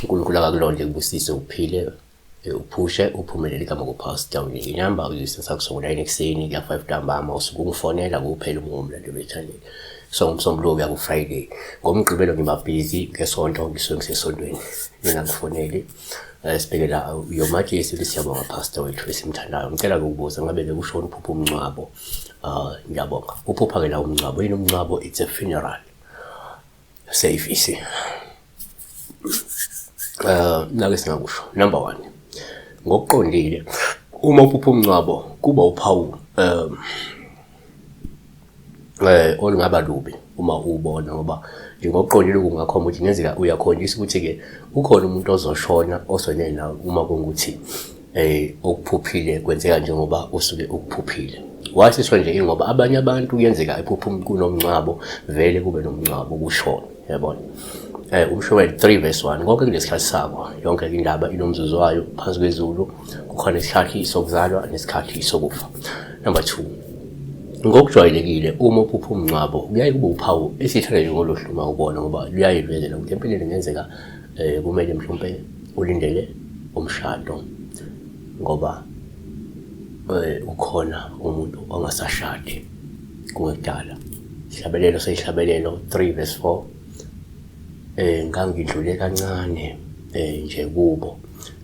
uNkulunkulu akakulonde kubusise uphile uphushe uphumelele igama kuPastor Winnie. Inamba uyisebenzisa kusuka ngo-9 ekuseni kuya 5 ntambama usuke ungifonela kuphela uma ungumlandeli we-channel. So ngoMsombuluko kuya ku-Friday. NgoMgqibelo ngiba busy, ngeSonto ngisuke ngisesontweni. Mina ngifoneli sibheke la uyomatshisi ukuthi siyabonga Pastor wethu esimthandayo. Ngicela ukubuza ngabe ke kushona uphupha umngcwabo. Ngiyabonga. Uphupha ke la umngcwabo. Yini umngcwabo? It's a funeral service. Nake singakusho. Number 1. Ngokuqondile uma uphupha umngcwabo kuba uphawu olungaba lubi uma uwubona, ngoba nje ngokuqondile kungakhomba ukuthi kungenzeka uyakhonjisa ukuthi-ke ukhona umuntu ozoshona osonele nawe uma kungukuthi okuphuphile kwenzeka njengoba usuke ukuphuphile. Wasisho nje ingoba abanye abantu kuyenzeka ephupha kunomngcwabo vele kube nomngcwabo kushona, yabona. Umshumayeli 3 verse 1, konke kunesikhathi sako, yonke indaba inomzuzu wayo phansi kwezulu, kukhona isikhathi sokuzalwa nesikhathi sokufa. Number 2, ngokujwayelekile uma uphupha umngcwabo kuyaye kube uphawu esithanda nje ngoluhlu uma ubona, ngoba luyaye luvezela ukuthi empilweni kungenzeka kumele mhlawumpe ulindele umshado ngoba ukhona umuntu ongasashadi kungekudala. Isihlabelelo seyihlabelelo 3 verse 4, ngangidlule kancane nje kubo,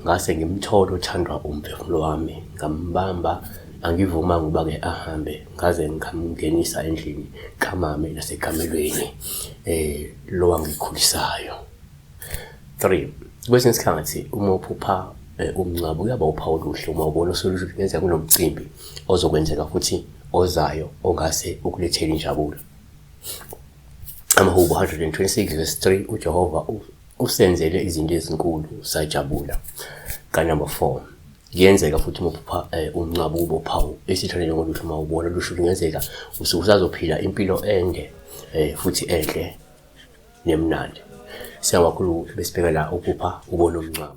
ngase ngimthola othandwa umphefumulo wami, ngambamba angivumanga ukuba-ke ahambe, ngaze ngamngenisa endlini kamame nasekamelweni lo wangikhulisayo. 3, kwesinye isikhathi uma uphupha umngcwabo kuyaba uphawu oluhle uma ubona usulusho ukuthi kungenzeka kunomcimbi ozokwenzeka futhi ozayo ongase ukulethele injabulo. Amahubo 126 verse 3, uJehova usenzele izinto ezinkulu sajabula. Ka number 4, kuyenzeka futhi uma uphupha umngcwabo kube uphawu esithanda njengoluhle uma ubona lusho kungenzeka usuke usazophila impilo ende futhi enhle nemnandi. Siyabonga kakhulu besibheka la uphupha ubona umngcwabo.